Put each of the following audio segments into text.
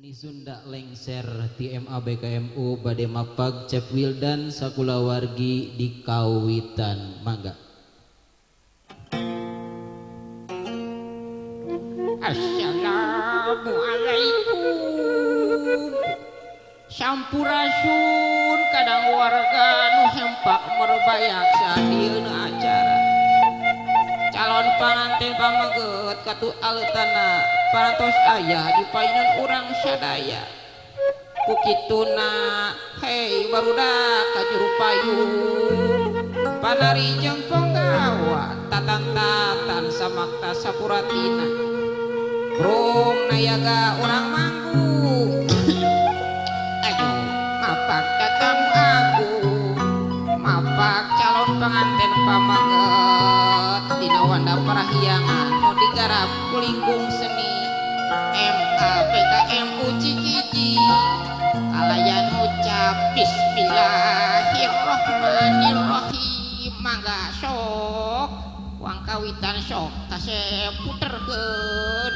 Seni Sunda lengser ti MABKMU bade mapag Cep Wildan sakulawargi di Kawitan. Mangga. Assalamualaikum. Sampurasun kadang warga nu hempak merbayak sadieun acara. Calon panganten pameget katu aletana parantos aya di painan urang sadaya. Ku kituna hei barudak ka juru payung. Panari jeung ponggawa tatan-tatan samakta sapuratina. Brung nayaga urang manggung. Aduh, mapak tatamu aku, mapak calon pengantin pameget dina wanda parahyangan nu digarap ku lingkung seni MAPKMU Cikiji kalayan ucap bismillahirrahmanirrahim. Mangga sok wang kawitan sok kasep puterkeun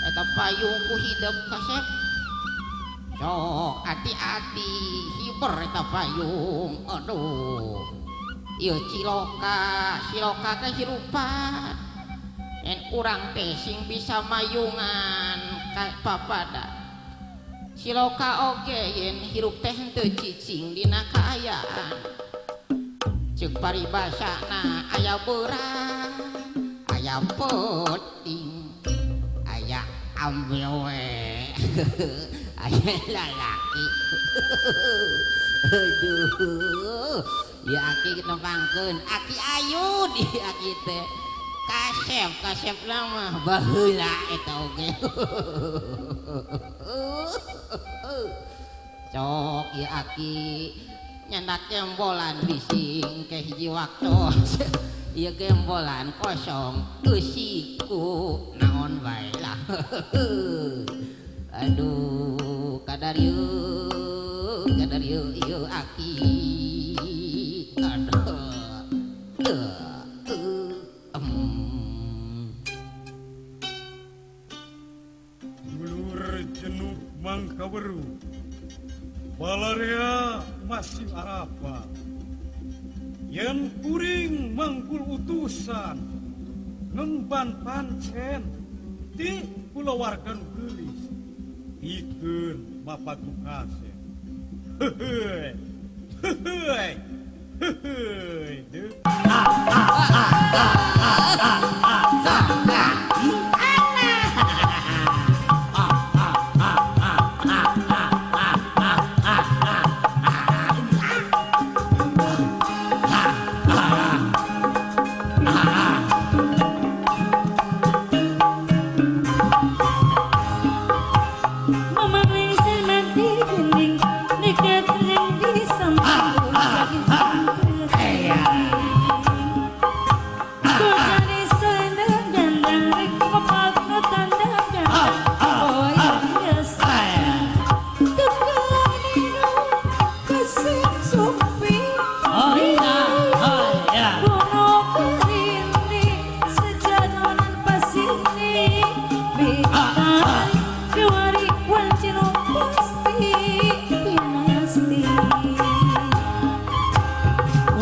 eta payung ku hidep kasep sok hati-hati hiber eta payung. Aduh ieu ciloka siloka kahirupan en urang teh sing bisa mayungan ka papada siloka oge yen hirup teh henteu cicing dina kaayaan. Ceuk paribasana aya beurang aya peuting aya ambewe aya lalaki. Aduh ya aki nempangkeun aki ayu di aki teh kasep kasep lama baheula eta oge. Sok ya aki nyandak gembolan bising ke hiji waktu ieu gembolan kosong eusiku naon bae lah. Aduh kadar ieu kadar ieu ieu aki. Aduh dulur jenuk mangkaweru balarea masih Arafah yen kuring manggul utusan ngemban pancen ti kulawarga nu geulis pikeun mapag nu kasep. Heuheuy heuheuy heuheuy.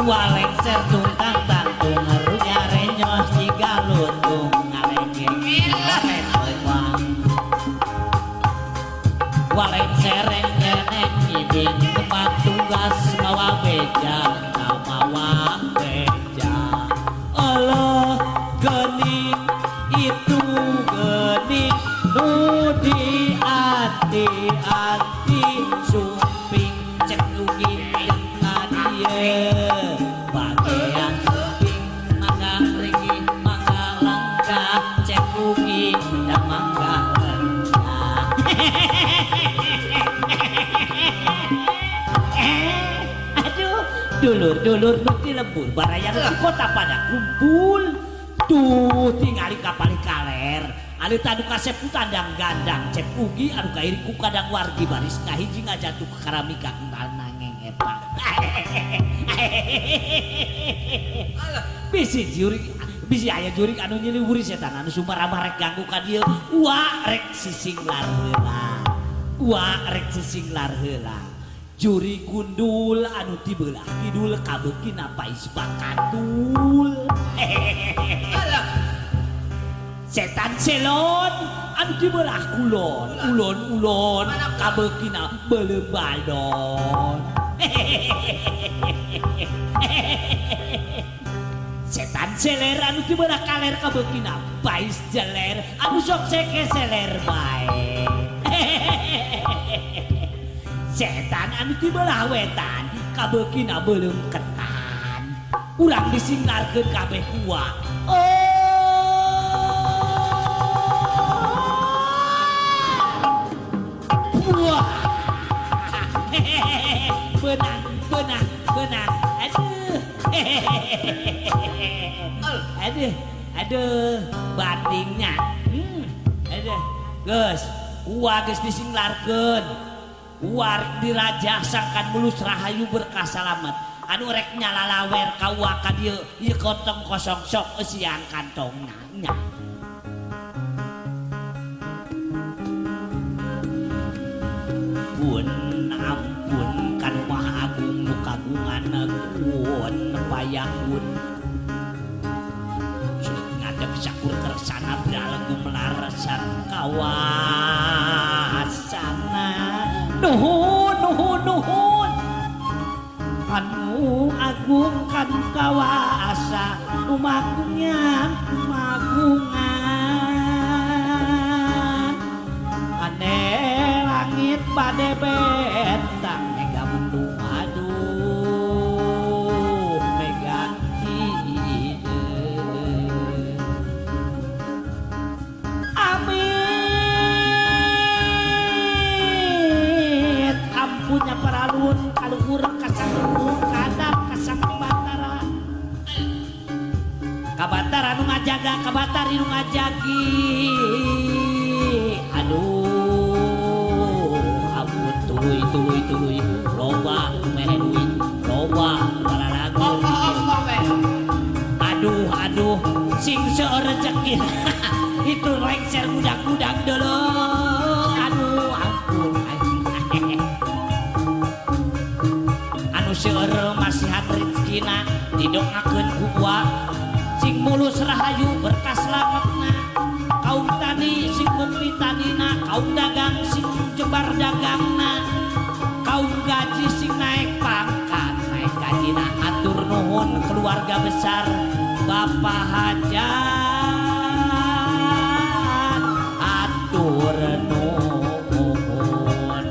Walengser tungtang tangtung runya renyoh siga lutung ngalengeng wang walengser rengeneng ngibing tempat tugas mawa beja mawa beja. Allah gening itu gening nu di ati-ati sumping cek ugi yang kadieu. Bagian sumping mangga regi mangga langka cek ugi dan mangga lengkah. Aduh dulur-dulur nu ti lembur baraya nu ti kota pada kumpul tuh tingali kapali kaler alita anu kasep ku tandang gandang cek ugi anu kairi ku kadang wargi baris kahiji ngajatuh ke karamika ental nangeng epang. Bisi jurik bisi aya jurik anu nyiliwuri setan anu sumarabah rek ganggu ka dieu wa rek sising larheula. Wa rek sisinglar heula. Juri gundul anu ti beulah kidul kabeukina pais bakatul. Setan selon anu ti beulah kulon, ulon-ulon kabeukina beuleum baldon. Setan seler anu ti beulah kaler kabeukina pais jeler anu sok seke seler bae. Setan anu ti beulah wetan kabeukina beuleum ketan. Urang disinglarkeun kabeh kuah. Oh. Wah. Benang, benang, benang. Aduh. Aduh, aduh, batingnya. Aduh. Geus, uwa geus disinglarkeun. Uwa dirajah sangkan mulus rahayu berkah salamet. Anu rek nyalalawer ka uwa ka dieu, ieu kotong kosong sok eusian kantongna nya. Pun ampun kanu Maha Agung nu kagungan kun payakun. Ngadeg sakur kersana bralegu melarsan kawasana. Nuhun nuhun nuhun anu agung kan kawasa umagungan umagungan ane langit bade bentang mega mendung aduh mega hideung. Amin ampunnya paralun kaluhur kasaluhur kadap kasang batara kabatara nu ngajaga kabatari nu ngajagi. Aduh ampun tuluy tuluy tuluy loba mere duit loba balalagur. Aduh aduh sing seueur rezeki itu lengser budak-budak deuleu. Aduh ampun anu seueur masihan rezekina didongakeun ku uwa sing mulus rahayu berkah slametna, kaum tani sing bukti tanina, kaum dagang sing jembar dagangna, kaum gaji sing naik pangkat naik gajina. Atur nuhun keluarga besar Bapak Hajat, atur nuhun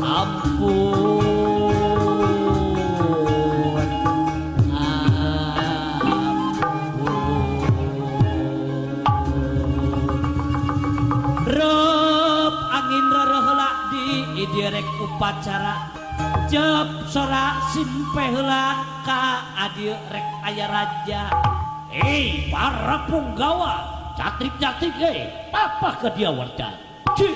ampun ampun. Rep angin rereh heula di direk upacara jep sora simpe heula ka adieu rek aya raja. Hei para punggawa catrik-catrik hei papa ke dia warga. Cik.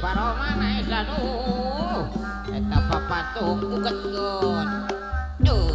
Paromana eta duh eta papatung ugetkeun duh.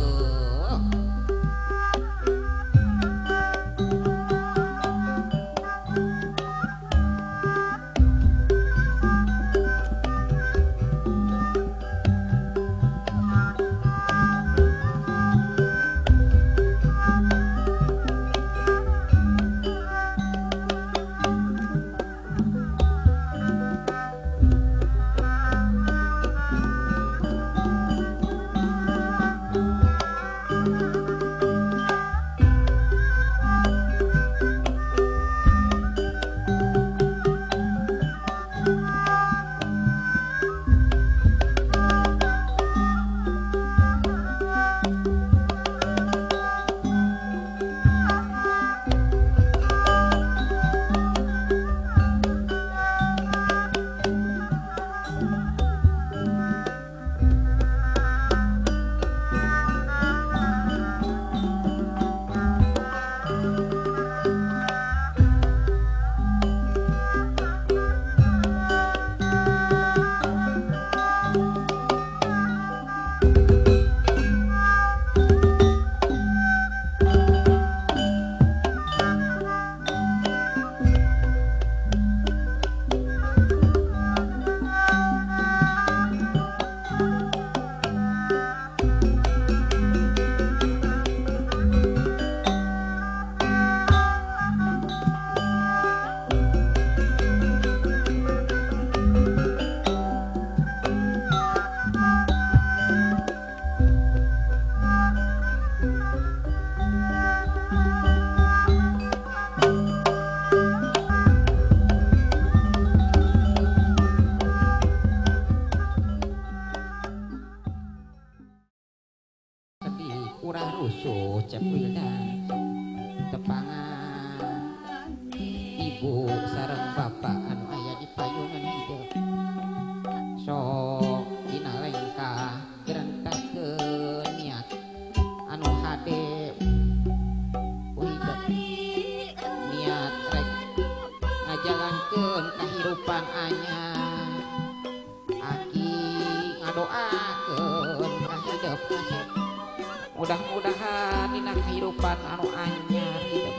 Mudah-mudahan dina kahirupan anu anyar hidup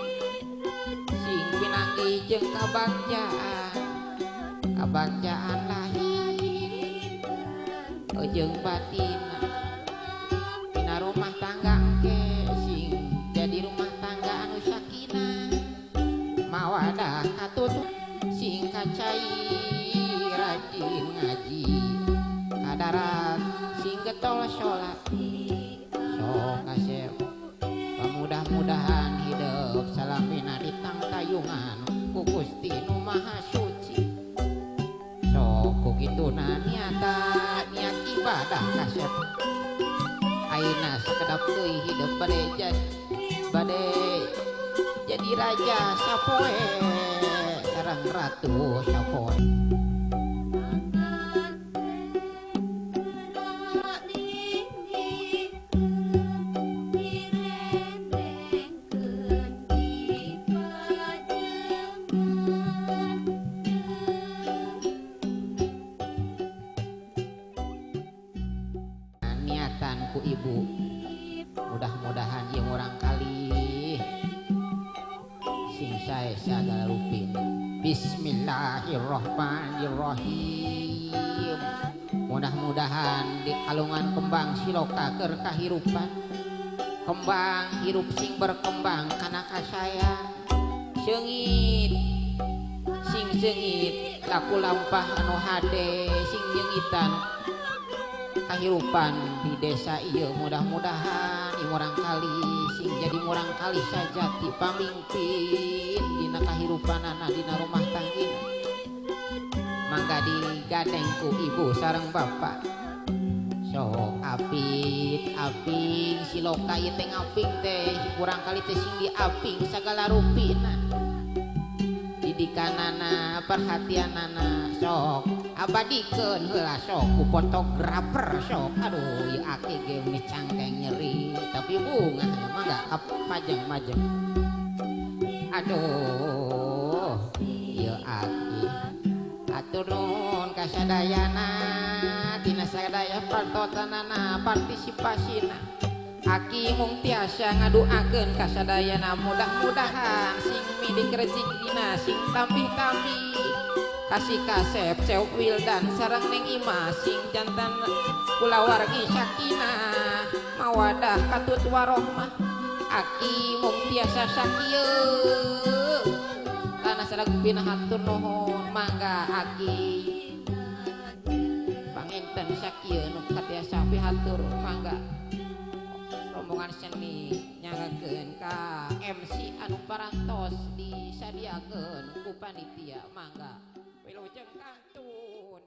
sing pinanggih jeung kabagjaan, kabagjaan lahir jeung batin dina rumah tangga engke sing jadi rumah tangga anu sakinah mawadah katutut sing kacai rajin ngaji kadarat sing getol salat. Sok kasep mudah-mudahan hidup salamina di tangtayungan ku Gusti Nu Maha Suci. Sok ku kituna niatan niat ibadah kasep ayeuna sakedap deui hidup bade jadi raja sapoe sareng ratu sapoe. Ku ibu mudah-mudahan ieu urang kali sing sae sagala rupina. Bismillahirrahmanirrahim. Mudah-mudahan di kalungan kembang siloka keur kahirupan kembang hirup sing berkembang kana kasayan seungit sing seungit laku lampah anu hade sing nyeungitan kahirupan di desa ieu. Mudah-mudahan murang kali sing jadi murang kali sajati pamimpin dina kahirupanana dina rumah tanggina. Mangga digadeng ku ibu sareng bapak. Sok apit aping siloka ieu teh ngaping teh murang kali teh sing diaping sagala rupina didikanana perhatianana sok abadikeun heula sok ku fotografer sok. Aduh ieu aki ge meni cangkeng nyeri tapi bungah mangga pajeng-majeng. Aduh ieu aki Hatur nuhun ka sadayana tina sadaya partotanana partisipasina. Aki mung tiasa ngaduakeun ka sadayana mudah-mudahan sing midik rezekina sing tambih-tambih. Kasih kasep Ceu Wildan sareng Neng Ima sing jantan kulawargi sakinah mawadah katut warohmah. Aki mung tiasa sakieu kana sareng pinahatur nuhun mangga aki panginten sakieu nu katiasa pihatur mangga rombongan seni nyanggakeun ka MC anu parantos disadiakeun ku panitia mangga wilujeng kantun.